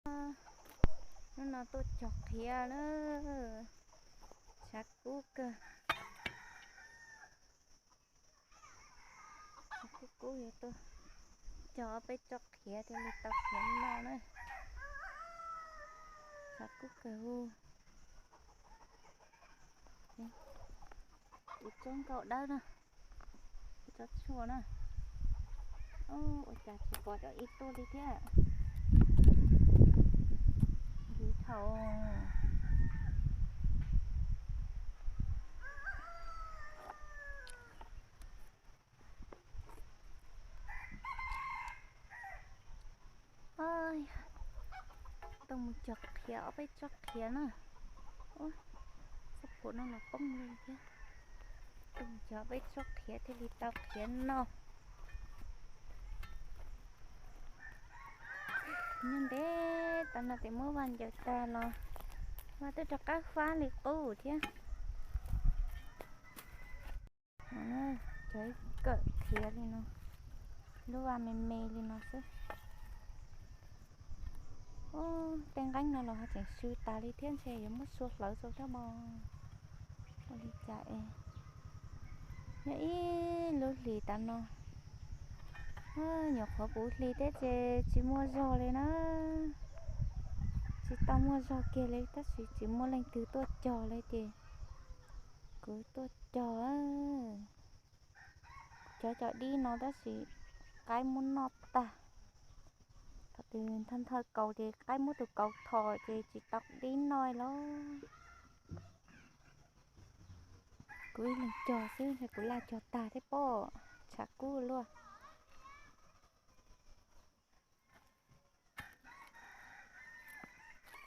Hnub no tuaj cog qhiav na, tshav kub kawg. Tshav kub kub yuav tuaj cog ob peb tsob qhiav thiaj li tau qhiav noj na. Tshav kub kawg hu. Kuv tsob nkauj dawb na, kuv tsob tshuaj na. Ua cas tsis pom cov ib tuaj li thiab. Nthiv thaum. Tuaj mus cog qhiav ob peb tsob qhiav na. Txoj phuam no los poob li thiab. Tuaj mus cog ob peb tsob qhiav thiaj li tau qhiav noj. Nyob ntev tas no ces muab vaj ncaws tag los vaj twb rov qab fab li qub thiab. Cog ib kawm qhiav li no, lub vaj me me li no xwb. Ub, tej nqeeb no los ho tseem sw tas li thiab ntshe yuav muab sua hlawv rau thiab mos. Ua li cas es nyob ib lub hlis tas no, nyuam qhuav puv hli thiab ces tsis muaj zog li na. Tsis tau muaj zog kiag li tab sis tsis muaj leej twg tuaj cog li ces kuv tuaj cog. Cov cov dib no tab sis qaib muab noj tag. Thaum twg nthawj nthawj kaus ces qaib muab tus kaus thom ces tsis tau dib noj los. Kuv ib leeg cog xwb ntshe kuv laj cog tag thiab pob, tshav kub luaj.